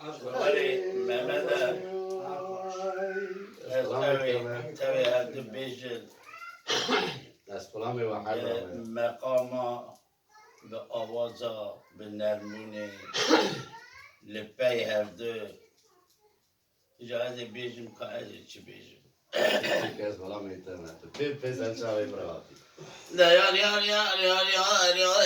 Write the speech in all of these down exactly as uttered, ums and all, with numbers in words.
Erê Mehmet e, ez tevê, tevê hevdu bêjin. Destpêlamê we her e, daim. Meqama bi awaza, bi nermûnê, li pey hevdu. Îca ez ê bêjim ka ez ê çi bêjim. Kes bala me te me. Tu pê pê ser çavê bira hatî. De yar, yar, yar, yar, yar, yar.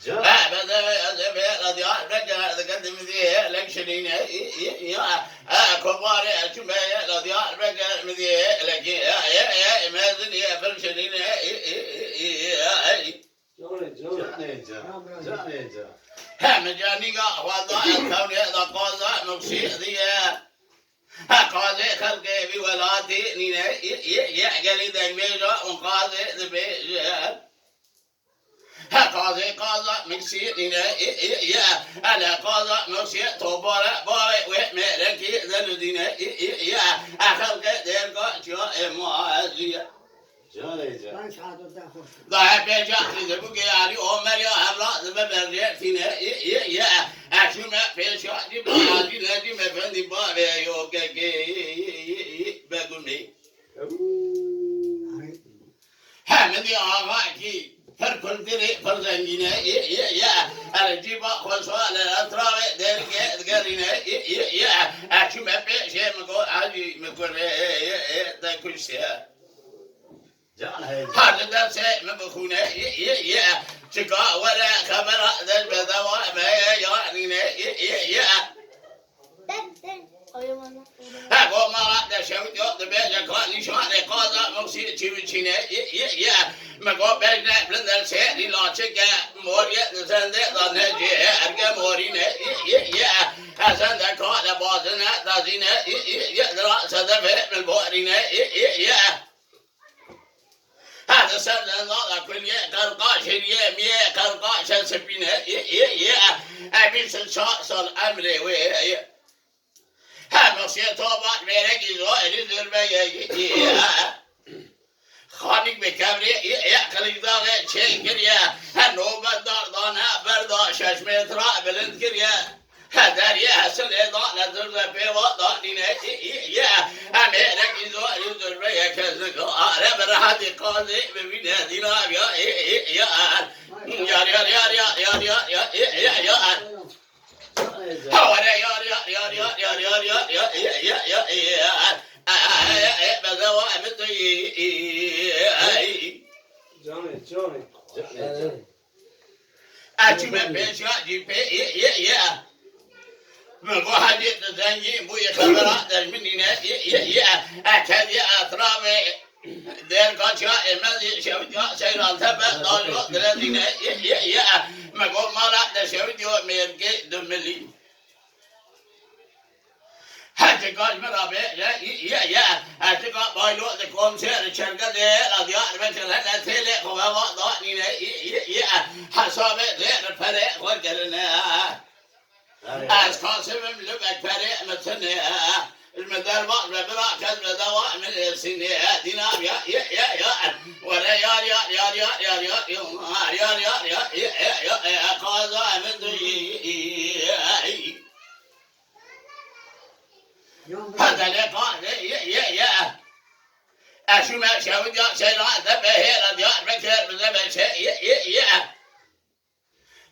Can. Ha, be de, be de, be de, Diyarbekir, de kendim diye, lek şirine, i, i, ya. Ha, komarê, çime, la Diyarbekir, mi diye, lek, ya, ya, ya, mezun, ya, bir şirine, i, i, i, i, ya, ay. Canê can. Canê can. Canê can. Hem canî ga xweda ez xewnê da qaza nuqsî diye. Ha qazê xelkê vî welatî nîne, yê, yê, yê gelî dengbêja û qazê dibêje. Ha qazê qaza nuqsî nîne, yê, yê, yê. Ele qaza nuqsî topare bavê wê mêrekî deludîne, yê, yê, yê. Ha xelkê dêrka çiya ê ma ez diye. Canê can. Dayê pêşa Xizir bû geyarî Omer ya hevla dibe berjêrtîne, yê, yê, yê. Eşûme pêşa cî bajî necî mefendî bavê yo kekê, yê, yê, yê, yê, begumê. Hemidî axa kî pir kulturê pir zengîne, yê, yê, yê. Erê cîba xwe suale etravê derge digerîne, yê, yê, yê. Eşûme pêşê mi go hacî mi kurê, yê, yê, yê, te kuştiye. Can hey. Hadi derse mi bixûne, yê, yê, yê. Çika were xebera dej bedewa me ye, ya nîne, yê, yê, yê. He, go mala de şewit yok, de bêje ka nîşanê qaza muxsî çî biçîne, yê, yê, yê. Me go bejne blinder sêrî laçike, morye de zende da necê, erge morîne, yê, yê, yê. He, zende ka de bazine, dazine, yê, yê, yê. Dira sedefê min borîne, yê, yê, yê. Her di ser dendana kuliyê qerqaşê riyê miyê qerqaşe sipîne, yê, yê, yê. E bîst û çar sal emrê wê ye. He, Musiyê Tobaş mêrekî zoêrî zirve ye, yê, yê. Xanik bi kevrê, yê, yê, Qiliçdaxê çê kiriye. He, nobetdar dane berda şeş metra bilind kiriye. He, deriyê hesilê dane zirve pêva danîne, yê, yê, yê. Em êrekî zoêrî zirve ye, kes nika are bi rehetî qazê bibîne dîna ya, yê, yê, yê. Yar, yar, yar, yê, yê, yê. Haware yar, yar, yar, yê, yê, yê. Bedewa em tu yê, yê, yê. Canê, canê. Canê, can. Eçûme pêşiya cîpê, yê, yê, yê. Min go hecê tu zengîn bûyî xebera dejminîne, yê, yê, yê. E kevye etrafê dêrka çiya êmezî şewitiya seyran tepe dajo direzîne, yê, yê, yê. Min go mala de şewitiyo mêrgê du milî. Her çika ji min re bêje, yê, yê, yê. Her çika baylo di komşer Çerkezê la Diyarbekir hele têlê xwe veva danîne, yê, yê, yê. Hesabê dê li perê xwe kirine. Ez Qasim im, li vek perê min tune. Ji min derbas be bira kes bedewa min êsîne. Dîna ya, yê, yê, yê. Were yar, yar, yê, yê, yê. Qaza min tu yî. Hedelê qazê, yê, yê, yê. Eşûme şewit ya seyran de behêra Diyarbekir bize beşe, yê, yê, yê.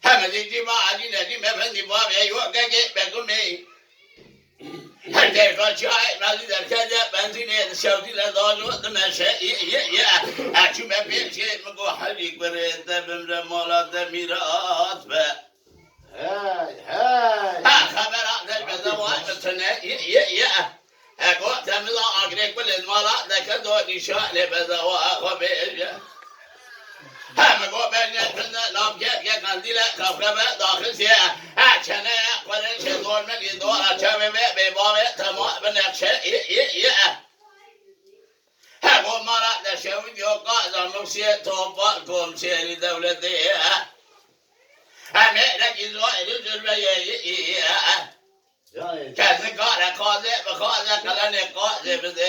Hemedî cîma Elî Necîm Efendî bavê yo gegê begumê. Her derka çiyayê mezî derkece benzînê di şewdî le dajo dimeşe, yê, yê, yê. Eçûme pêşê min go Hecî kurê te bimre mala te mîrat be. Hey, hey. Ha, xebera te bedewa min tune, yê, yê, yê. He, go te min da agirê kulê mala deke do nîşanê bedewa xwe bêje. He, min go bejne tune navke ye qendîle kafreve daxisiye. He, çeneye qwereşê dormelî dora çavê me bê bavê tema binexşe, yê, yê, yê. He, go mala de şewit yo qaza muksiyê topa komşerî dewletê. He, mêrekî zoêrî zirveyê, yê, yê, yê. Kes nikare qazê bixwaze, qelenê qazê bide.